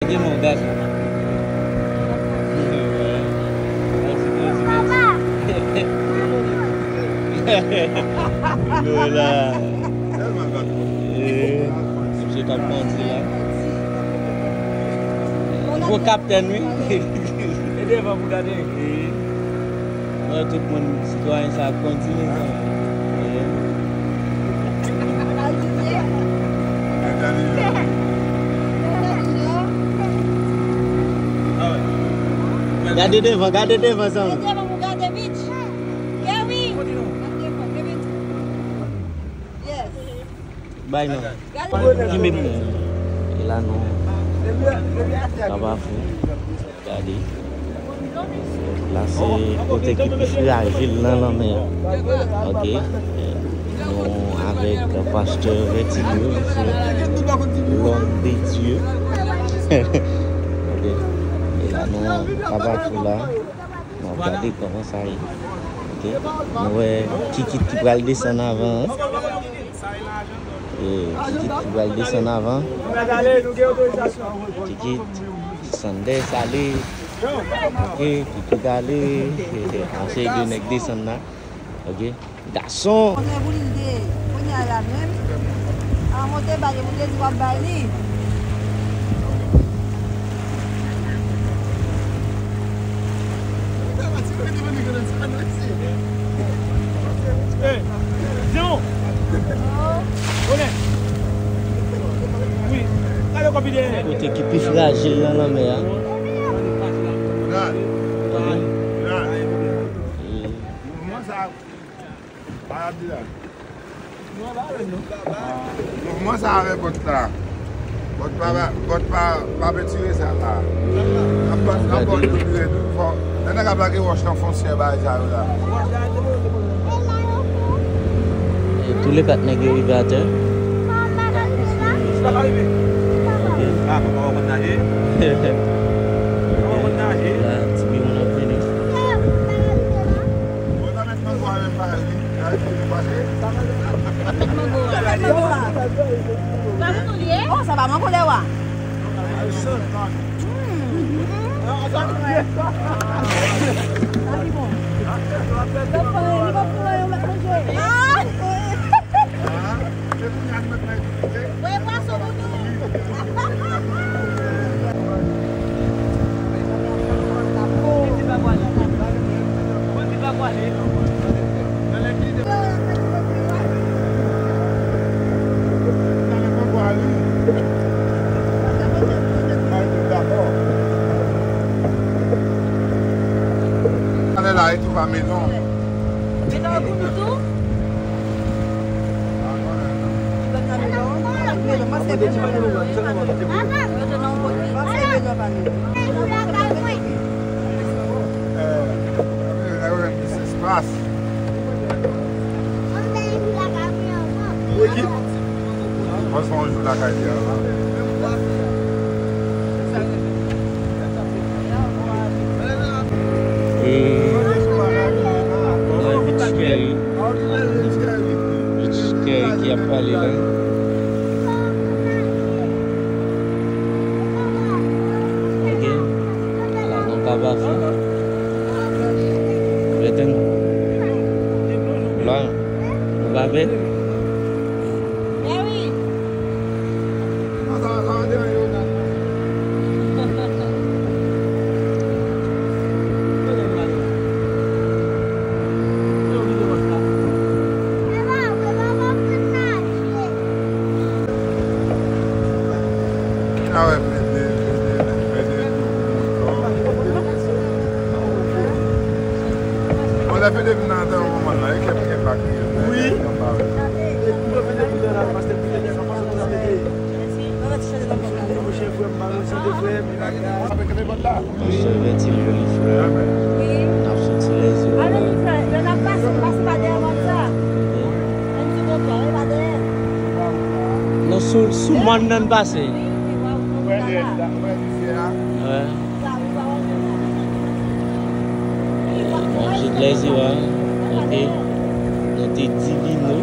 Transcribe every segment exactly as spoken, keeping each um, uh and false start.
Gade, mon gade. Mèsi, mèsi, mèsi. Lola. Eh, misye k ap kondi la. Gwo kaptèn, wi. E devan pou gade. Eh. Wè tout moun, sitwayen sa ap kondi, mezanmi. Gade devan, gade devan, zanmi. Gade devan pou gade vit. Gade devan, gade vit. Yes. Bay non. Kenbe m. E la nou Kabafou. Gade. La se kote ki pi frajil nan lanmè a. Ok. Nou avèk pastè Vètilyo, se l'homme de Dieu. Ok. E la nou Kabafou la. Nou ap gade kòman sa ye. Ok. Nou wè Kikit ki pral desann avan an. E, Kikit ki pral desann avan. Kikit, Sanders ale. Ok, Kikit ale. Ase de nèg desann la. Ok. Gason. Konnen pou li de, kounye a la menm. A monte ba li, pou te di w ap bay li. Hey, Jean! Konnen! Wi, gade kòpi dèyè. Kote ki pi frajil nan lanmè a. Mouvman sa a, pa ap di la. Mouvman sa avè bòt la. Bòt pa, bòt pa, pa pentire sa la. N ap bat, n ap bat yo vire fò. Nan nèg ap lage wòch nan fonsyè bagay sa yo la. E tou le kat nèg yo rive atè. Ok. La, ti piwon ap vini. Bon, sa mèt mango a menm pa ri. Sa mèt mango a. Sa mèt mango a. Sa mèt mango a. Oh, sa pa mango lè wa. Hmm. Sa ki bon. Li pa pou mwen, yo mèt manje. Ah! Voye pwason pou nou. Ale la, e tou pa mezon. Mezon pou nou tou? Mwen se yon jou lakay li a la. E, mwen Beach Curry. Beach Curry ki ap pale la. Ok. Ala, nou pa bafon. Rete nou. La, nou pa vle. Bon, lè Fede vin nan anterman manman l la, e kè m gen pa kriye. Wi. Epi lè Fede vin nan anterman manman l la, Pastè Vètilyo li frè. N ap soti lèzye. Non, sou, sou mòn nan n pase. Wè. N ap sot lèzye a, ok. Nou te Divino.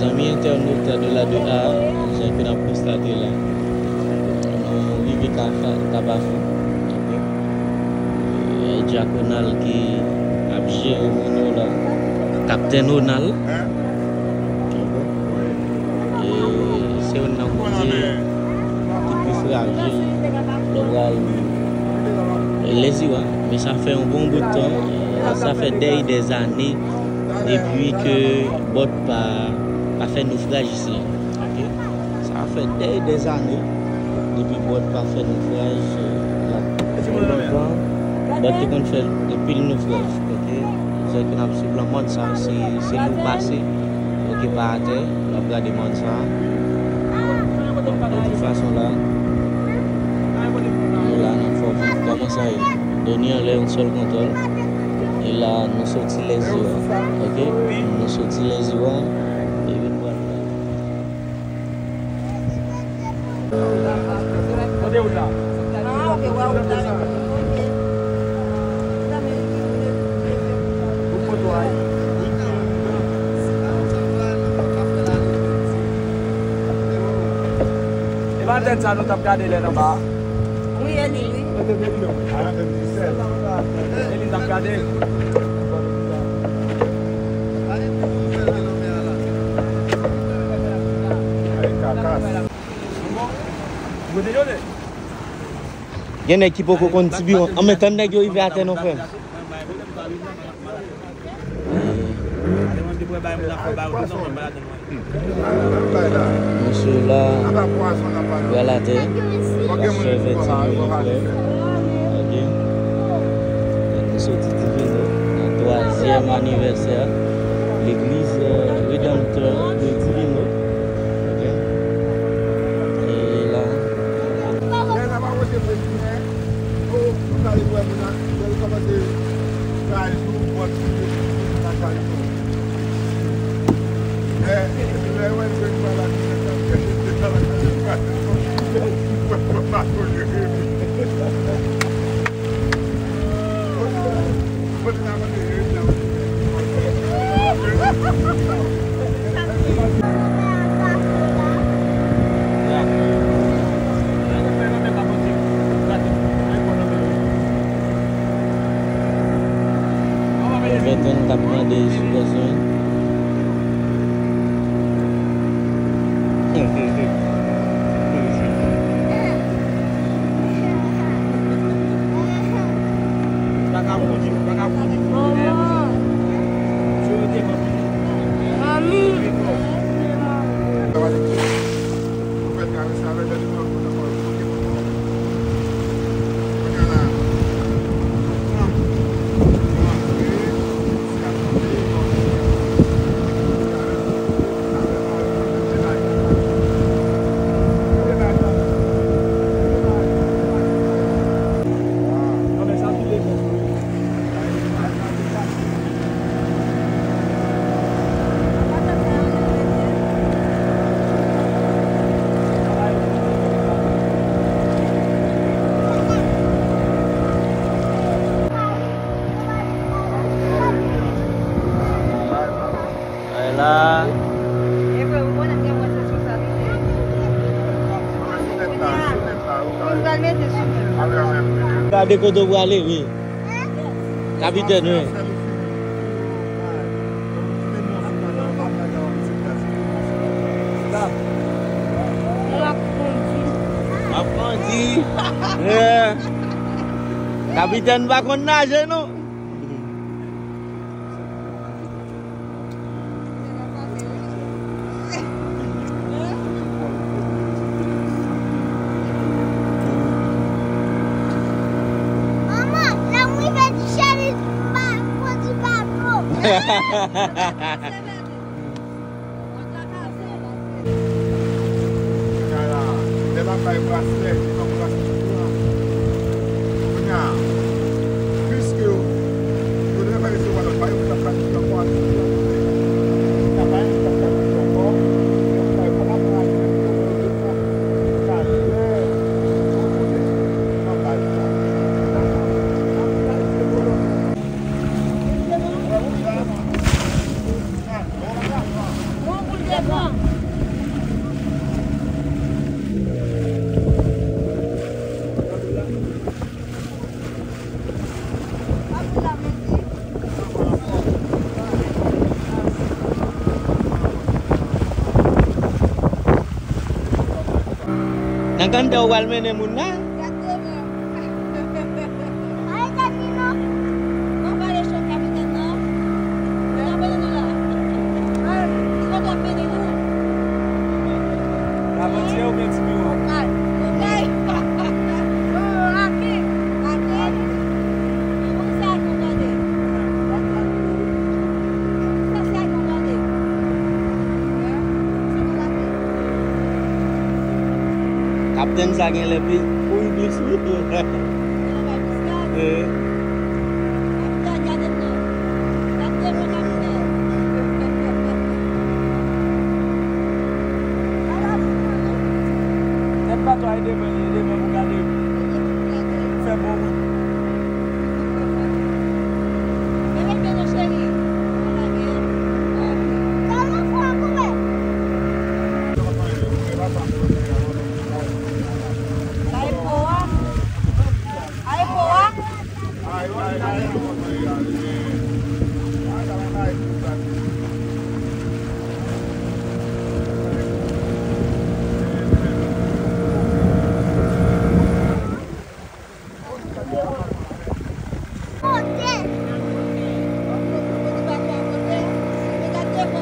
Zanmi entènot de la de a, jan ke n ap konstate la. Nou rive Kafou, Kapafou. Ok. E, Jack Ronald ki ap jere moun yo la. Kaptèn Ronald. E, se youn nan kote ki pi frajil lè w pral Lèziwa. Men sa fè yon bon bout tan. Sa fè dèy dèzane depi ke bòt pa, pa fè nofraj isi la. Ok. Sa fè dèy dèzane depi bòt pa fè nofraj, eh, la. Lontan, bòt te konn fè anpil nofraj, ok? Zèk n ap swiv lan mòn sa, se, se nou pase, ok, pa atè, n ap gade mòn sa. Donk, de tout fason la, nou la, n ap fè w viv kòman sa ye. Doni anlè yon sèl kontwòl. E la, nou soti Lèziwa, ok? Nou soti Lèziwa, e nou pral E pa tèt sa nou t ap gade lè n anba a? Wi, e li, wi. Eli t ap gade. Gen nèg ki poko konn ti biwon. An, men tann nèg yo rive atè non, frè m. Mesye la, pral atè, l ap fè vèti minit, frè. Ok. Donk, nou soti Divino nan twazyèm anivèsè legliz, eh, Redanmtè de Divino. Ok. E la, Everton t ap mande si w bezwen. Ay la. Gade kote w prale, wi. Kapitèn, wi. M ap kondi. Yeah. Kapitèn pa konn naje, non. Manman, lè m rive di Chèriz, m pa kondi bato. Kounye a la, lè l ap bay braslè, li pran braslè tou an. Kounye a, piske yo, yo te bay se wala, pa yo t ap bay ankò, ankò, ankò. Kanta ou pral mennen moun la? Egzakteman. Ay, Danilo. Mwen pale cho kapitèn nan. Mwen abone nou la. Ki kote w ap mennen nou? Lavandyè oubyen Tibiwon? Okay. Okay. Oh, ake. Ake. Bon, sa nou gade. Sa, sa nou gade. Kaptèn sa gen lè pli kouri plis wi. Eh. Tèt pa twa e devan li, e devan pou gade. Fè bon wout.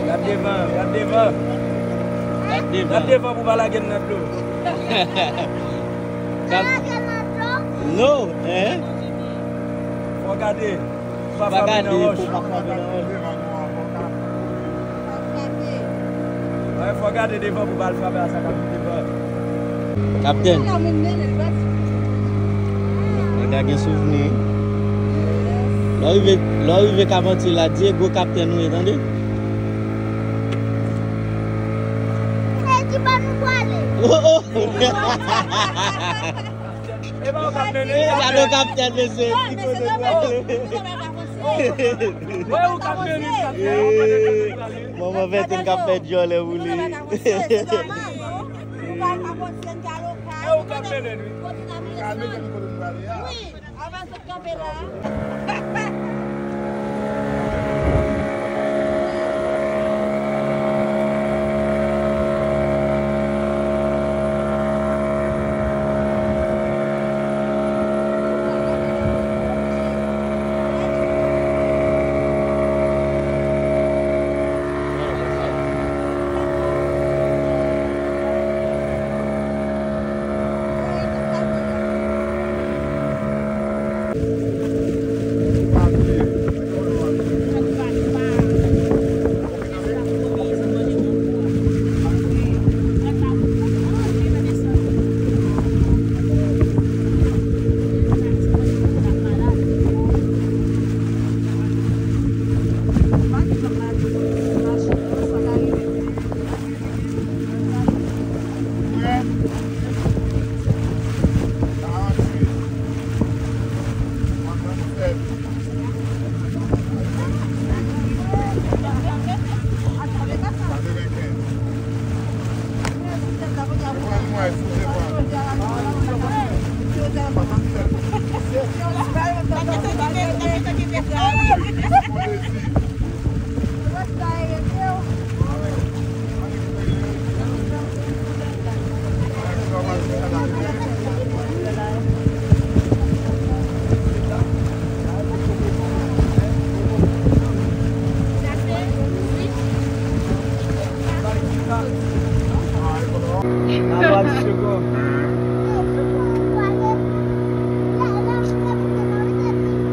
Gad devan, gad devan. Gad devan. Gad devan pou pa lage n nan dlo. Gad. Dlo, hein? Fò gade. Fò pa frape nan wòch. Fò pa frape nan wòch. Fò gade devan pou bal frape a sa k ap vin devan. Kaptèn. Nèg la gen souvni. Lè w rive, lè w rive Kavanti la, Diego kaptèn ou ye, tande? E ki bò nou prale? Oh, oh! Gade kaptèn, mesye. Ki kote w prale? Mwen ou k ap mennen, kaptèn. Manman Vèten k ap fè djòlè pou li. E ou k ap mennen, wi. Wi, avan sot kanpe la.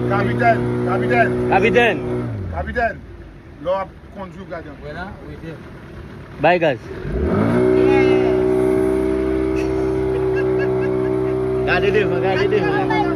Kapitèn, kapitèn. Kapitèn. Kapitèn. Lè w ap kondwi, w gade anlè. Wè la, wi, byen. Bay gaz. Gade devan, gade devan.